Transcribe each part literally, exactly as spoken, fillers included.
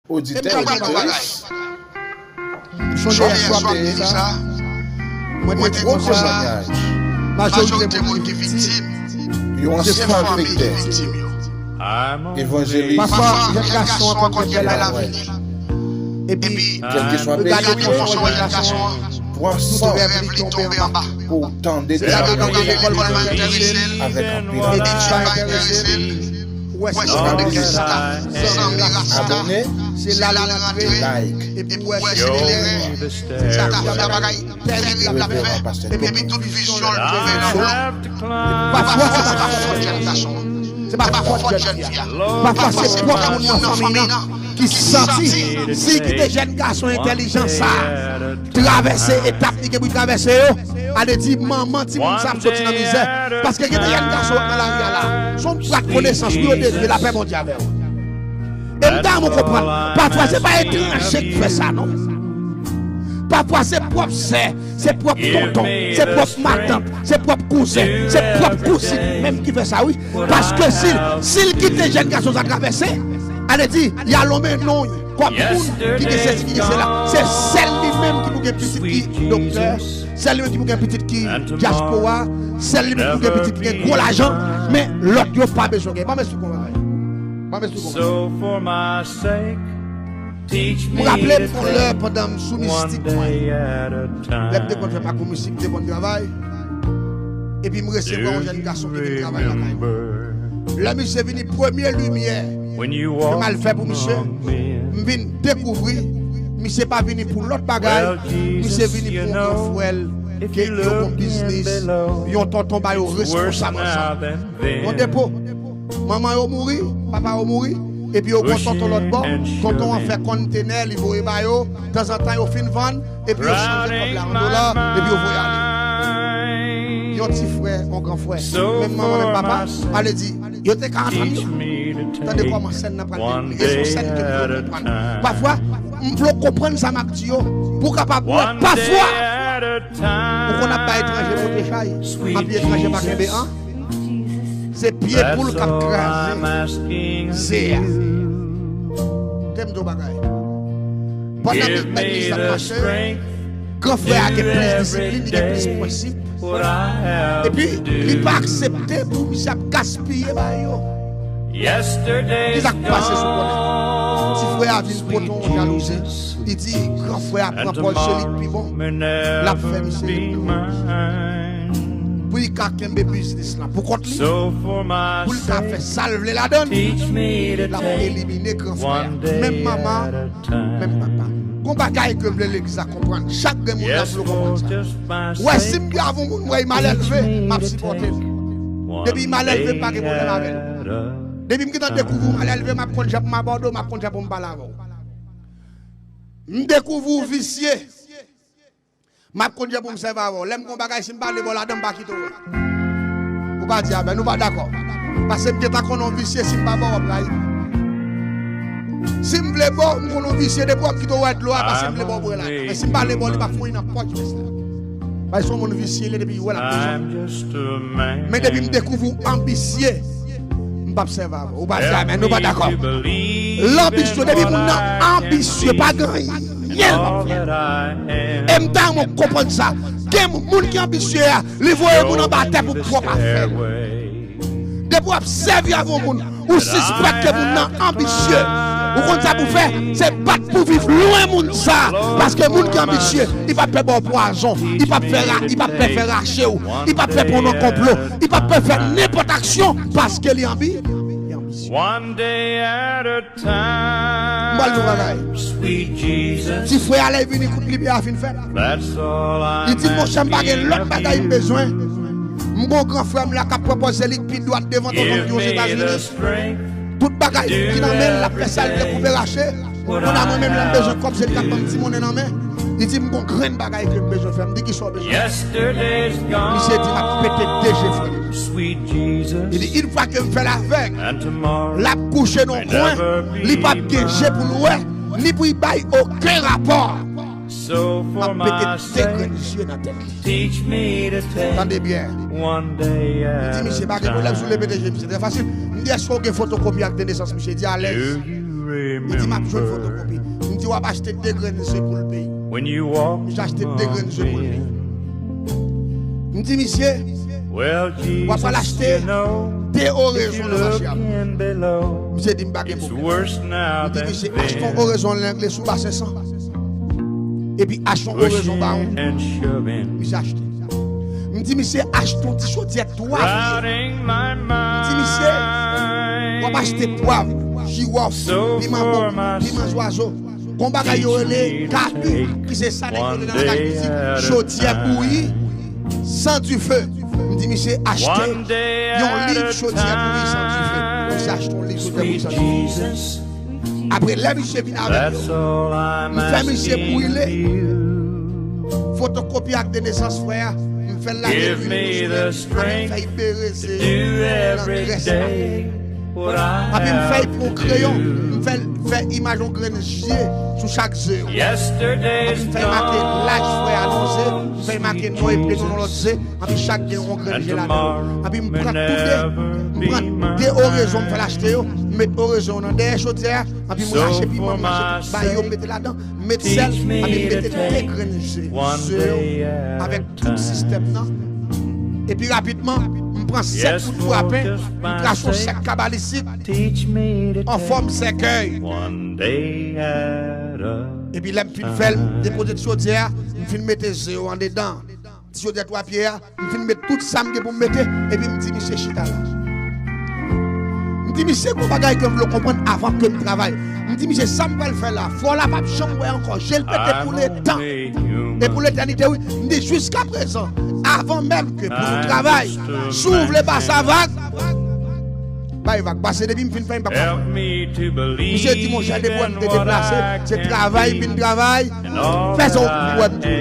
Oditè, oditris, m sonje yè swa m te di sa, mwen te di konsa, majorite moun ki viktim yo yon sèl fanmi ki viktim yo. Evanjelis, pafwa jèn gason an konn gen bèl avni. Epi, kèlkeswa peyi, yo pran yon jèn gason an pou tout rèv li tonbe anba. Pou tande travay avèk anpil etid pa enterese l. Ou wè se jan de kèk sa, zanmi rasta, se la l rantre, epi ou wè se kleren, se sa k ap fè bagay tèrib l ap fè, epi tout vizyon l tonbe nan flou. Pafwa se pa fòt jèn gason an, se pa fòt jèn fi a, pafwa se pwòp moun nan fanmi nan ki santi si l kite jèn gason entèlijan sa a travèse etap li gen pou l travèse yo, ale di manman timoun sa ap soti nan mizè. Paske gen de jèn gason w ap nan lari a la, se yon brat konesans wi, yo devye, lapè Bondye avè w. E m ta renmen w konprann, pafwa se pa etranje ki fè sa non. Pafwa se pwòp sè, se pwòp tonton, se pwòp matant, se pwòp kouzen, se pwòp kouzin menm ki fè sa wi. Paske si, si l kite jèn gason sa travèse, ale di, y a lonmen non l kòm moun ki gen sesi, ki gen sela. Se sèl li menm ki pou gen pitit ki doktè, sèl li menm ki pou gen pitit ki dyaspora, sèl li menm ki pou gen pitit ki gen gwo lajan, men lòt yo pa bezwen gen. Ban m esplike w yon bagay. Ban m esplike w yon bagay. M raple m yon lè pandan m sou mistik mwen, lè m te konn fè pakou mistik, m te konn travay, epi m resevwa yon jèn gason ki vin travay lakay mwen. Lè misye vini, premye limyè ke m al fè pou misye, m vin dekouvri misye pa vini pou lòt bagay, misye vini pou yon gran frè l ke yo gon biznis, yon tonton ba yo responsab ansanm. Yon depo. Manman yo mouri, papa yo mouri, epi yo gon tonton lòt bò, tonton an fè konntenè, li voye ba yo, tanzantan yo fin vann, epi yo chanje kòb la an dola, epi yo voye ale. Yon ti frè, yon gran frè, menm manman, menm papa, ale di, yo te ka antann yo. Tande kòman sèn nan pral dewoule. E se yon sèn ke m vle w konprann. Pafwa, m vle w konprann sa m ap di yo, pou w kapab wè, pafwa, ou konn ap bay etranje pote chay, men pye etranje pa kenbe an. Se pye poul k ap kraze ze a. Tè m di w bagay. Pandan legliz la ap mache, gran frè a gen plis disiplin, li gen plis prensip. Epi, li pa aksepte pou misye ap gaspiye bagay yo. Kisa k pase sou konnen? Ti frè a vin pote yon jalouzi. Li di, gran frè a pran pòz se li k pi bon. L ap fè misye pou li ka kenbe biznis lan pou kont li, pou li ka fè sa l vle ladan l, l ap elimine gran frè a. Menm manman, menm papa. Gon bagay ke m vle legliz la konprann. Chak grenn moun la vle konprann sa. Ou wè, si m pi avè yon moun, m wè l malelve, m ap sipòte l. Depi l malelve, m pa gen pwoblèm avè l. Depi m gentan dekouvri w malelve, m ap konn jan pou m abòde w, m ap konn jan pou m pale avè w. M dekouvri w visye, m ap konn jan pou m sèvi avè w. Lè m gon bagay, si m pa vle ba w ladan, m pa kite w. Ou pa di amèn, ou pa dakò. Paske m gentan konnen w visye, si m pa ba w, w ap rayi m. Si m vle ba w, m konnen w visye, depi w ap kite w wè dlo a, paske m vle ba w bwè ladan. Men si m pa vle ba w, li p ap fouye nan pòch mesye a. Paske se yon moun visye li ye, depi l wè l ap bezwen. Men depi m dekouvri w anbisye, m p ap sèvi avè w. Ou pa di amèn, nou pa dakò. Lanbisyon, depi moun nan anbisye, pa gen anyen l p ap fè. E m ta renmen w konprann sa. Gen moun ki anbisye a, li voye moun anba tè pou pwòp afè l. Depi w ap sèvi avè yon moun, ou sispèk ke moun nan anbisye. Ou konn sa pou fè, se bat pou viv lwen moun sa. Paske moun ki anbisye, li p ap pè ba w pwazon, li p ap fè ra-, li p ap pè fè rache w, li p ap pè pran w nan konplo, li p ap pè fè nenpòt aksyon, paske li anbi-, li anbisye. M pral di w yon bagay. Ti frè a lè l vini, kout limyè a fin fèt. Li di, monchè, m pa gen lòt bagay m bezwen. M gon gran frè m la k ap pran pòz se li k pi dwat devan tonton m ki Ozetazini. Tout bagay ki nan men l, l ap fè sa l vle, koupe rache. Kounye a mwen menm, lè m bezwen kòb, se li k ap ban m ti monnen nan men. Li di, m gon grenn bagay ke m bezwen fè. M di, kisa w bezwen fè? Misye di, m ap pete de je frè m. Li di, yon fwa ke m fè l avèg, l ap kouche nan yon kwen, li p ap gen je pou l wè, ni pou l bay okenn rapò. M ap pete de grenn je nan tèt li. Tande byen. Li di, misye, pa gen pwoblèm, si w vle pete je misye, trè fasil. M di, èske w gen fotokopi ak de nesans misye? Li di, alèz. Li di, "M ap jwenn fotokopi." M di, "W ap achte de grenn ze pou l peye." Misye achte de grenn ze pou l peye. M di misye, "W ap al achte de orezon nan mache a." Misye di m pa gen pwoblèm. M di misye, "Achte yon orezon an angle sou basen san, epi achte yon orezon bawon." Misye achte. M di misye, "Achte yon ti chodyè twa pye." M di misye, "W ap achte pwav, jiwòf, piman bon, piman zwazo." Gon bagay yo rele kabi, ki se sa nèg yo rele nan langaj mizik, chodyè bouyi san dife. M di misye, "Achte yon liv chodyè bouyi san dife." Misye achte yon liv chodyè bouyi san dife. Apre, lè misye vin avèk yo, m fè misye brile fotokopi ak de nesans frè a. M fè l lave lwil pou sou li, apre m fè l bere ze nan grès la. Apre m fè l pran yon kreyon, m fè l fè imaj yon grenn zye sou chak ze yo. Apre m fè l make laj frè a nan ze, m fè l make non e prenon nan lòt ze. Anpi chak gen yon grenn je ladan yo. Anpi m pran tou de, m pran de orezon m fè l achte yo, m met orezon yo nan dèyè chodyè a, anpi m rache piman, m rache tout bay yo, m mete ladan, m met sèl, anpi m mete de grenn je, je yo avèk tout sistèm nan. Epi rapidman, m pran sèt kout frapen, m krache yon sèk kabalistik an fòm sèkèy. Epi lè m fin fè l, m depoze l sou chodyè a, m fin mete ze yo andedan. Ti chodyè twa pye a, m fin met tout sa m gen pou m mete, epi m di misye chita la. M di misye gon bagay ke m vle w konprann avan ke m travay. M di misye sa m pral fè la, frè w la p ap janm wè ankò, je l pete pou letan. E pou letènite, wi. M di jiskaprezan, avan menm ke pou nou travay, si w vle pase vag, bay vag. Pase depi m fin fè, m p ap konprann. Misye di, "Monchè, depi w wè m te deplase, se travay m vin travay, fè sa w wè m tou."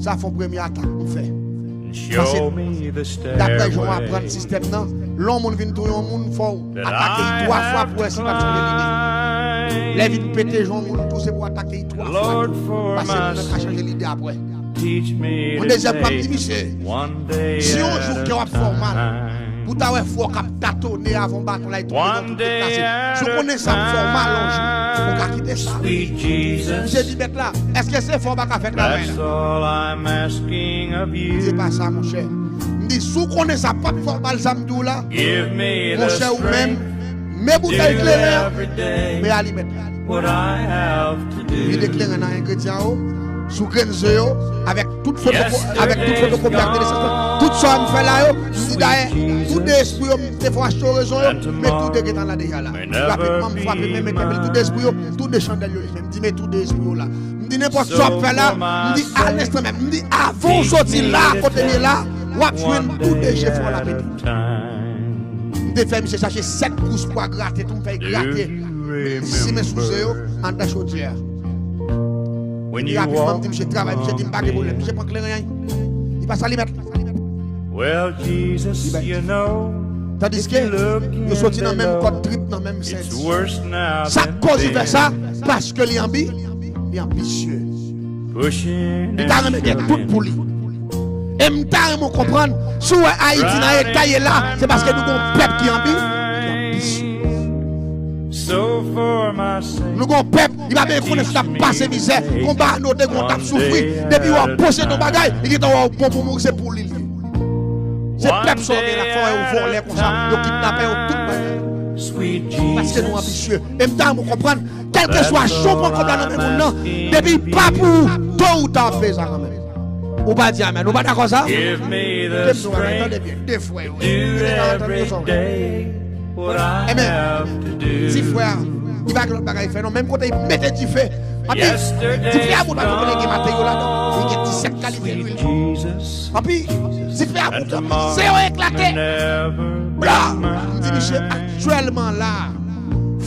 Sa fè yon premye atak m fè. Paske, daprè jan w aprann sistèm nan, lè yon moun vin touye yon moun, fò w atake l twa fwa pou wè si l p ap chanje lide. Lè vin pete je yon moun tou, se pou w atake l twa fwa tou. Paske moun nan ka chanje lide apre. Yon dezyèm fwa, m di misye, si yon jou kè w ap fè w mal, pou w ta wè frè w k ap tatone avan baton la, li tonbe nan tout tèt kase. Si w konnen sa ap fè w mal yon jou, ou ka kite sa. Misye di, "Mèt la, èske se fè w pa ka fè travay la?" M di, "Se pa sa, monchè." M di, "Si w konnen sa p ap fè w mal, sa m di w la, monchè, ou menm, men boutèy kleren an, men alimèt la." Vide kleren nan engredyan yo, sou grenn ze yo, avèk tout foto, avèk tout fotokopi ak de nesans lan, tout sa m fè la yo, m di dayè, tou de espri yo, m te fè w achte orezon yo, men tou de gentan la deja la. Rapidman, m frape men m entèpele tou de espri yo, tou de chandèl yo limen. M di, "Men tou de espri yo la." M di, "Nenpòt sa w ap fè la," m di, "alenstan menm," m di, "avan w soti la, kote m ye la, w ap jwenn tou de je fè w la pete." M te fè misye chache sèt gous pwa grate, tou m fè l grate. Simen sou ze yo, anndan chodyè a. Epi rapidman, m di misye travay, misye di m pa gen pwoblèm. Misye pran kleren an, li pase alimèt. Li bay. Tandiske, yo soti nan menm kòd trip, nan menm senti. Sa k koz li fè sa? Paske li anbi, li anbisye. Li ta renmen gen tout pou li. E m ta renmen w konprann, si w wè Ayiti nan eta l ye la, se paske nou gon pèp ki anbi, ki anbisye. Nou gon pèp, li pa bezwen konnen si l ap pase mizè, konba nou te gon t ap soufri. Depi w ap posede yon bagay, li gentan wè w bon pou mouri, se pou li l ye. Se pèp sa w gen la, fò yo vòlè konsa, yo kidnapè, yo tout bagay. Paske nou anbisye. E m ta renmen w konprann, kèlkeswa jan w pran kòb la nan men moun nan, depi pa pou ou, to ou ta w ap peye sa kanmenm. Ou pa di amèn. Ou pa dakò sa? Kite m di w bagay, tande byen, de frè yo ye. Yo te ka antann yo sa w. Ebyen, ti frè a, li pa gen lòt bagay fè non. Menm kote li mete dife. Anpi, dife a bout pa kote gen materyo ladan. Li gen disèt kalite lwil. Anpi, dife a bout, ze yo eklate. Bla! M di misye, aktyèlman la,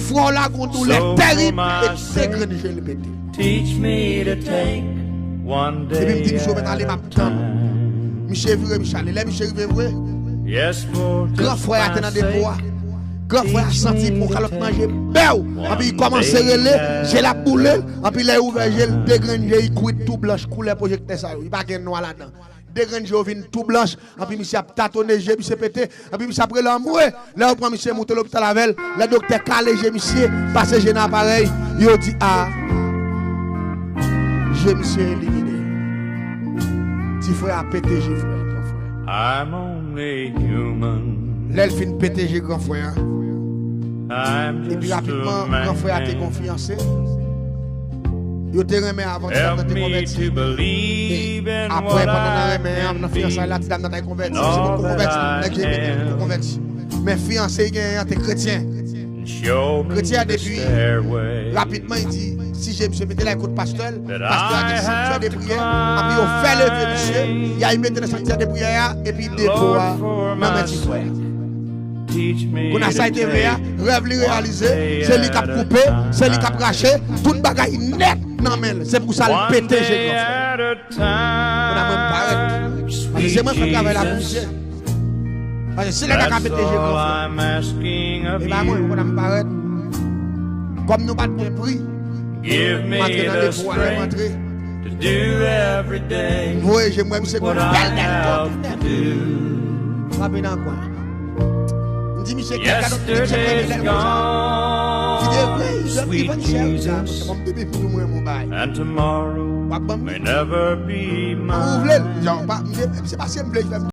frè w la gon doulè tèrib e de grenn je l pete. Epi m di misye, "Ou mèt ale, m ap tann ou." Misye vire, misye ale. Lè misye rive vre, gran frè a te nan depo a. Gran frè a santi pran kalòt manje bèw. Anpi li kòmanse rele, je l ap boule l. Anpi lè l ouvè je l, de grenn je li kwit tou blanch koulè pwojektè sa yo. Li pa gen nwa ladan. De grenn je yo vin tou blanch. Anpi misye ap tatone je, misye pete. Anpi misye ap rele anmwe. Lè yo pran misye moute lopital avè l, lè doktè kale je misye, pase je nan aparèy, yo di a, je misye elimine. Ti frè a pete je frè, gran frè. I'm only human. Lè l fin pete je gran frè a, epi rapidman, gran frè a te gon fiyanse. Yo te renmen avan ti dam nan te konvèti. E apre, pandan nan renmen an, nan fiyansay la, ti dam nan t al konvèti. Se poko konvèti, nèg Jemeni an poko konvèti. Men fiyanse li genyen an te kretyen. Kretyen an depi rapidman, li di, si je misye mete l al kot pastè l, pastè a gen sanktyè de priyè, epi yo fè leve misye, y al mete nan sanktyè de priyè a, epi depo a nan men ti frè a. Kounye a sa l te vle a, rèv li reyalize, se li k ap koupe, se li k ap rache, tout bagay nèt nan men l. Se pou sa l pete je gran frè. Kounye a mwen m parèt. Paske se mwen k fè travay la pou misye. Paske si nèg la ka pete je gran frè, e pa mwen, kounye a m parèt. Kòm nou pa t gen pri, m antre nan depo a, lè m antre, m voye je m wè misye gon bèl nèg kòd nèt. Frape nan kwen. M di misye, gad, gad, misye pran lèt konsa. Li te vre, li vann chè, wi, sa, paske bon, m te byen pou mwen, mon bay. W ap ban m li? Ou vle l? Jan, pa, m te, se pa si m vle l fè m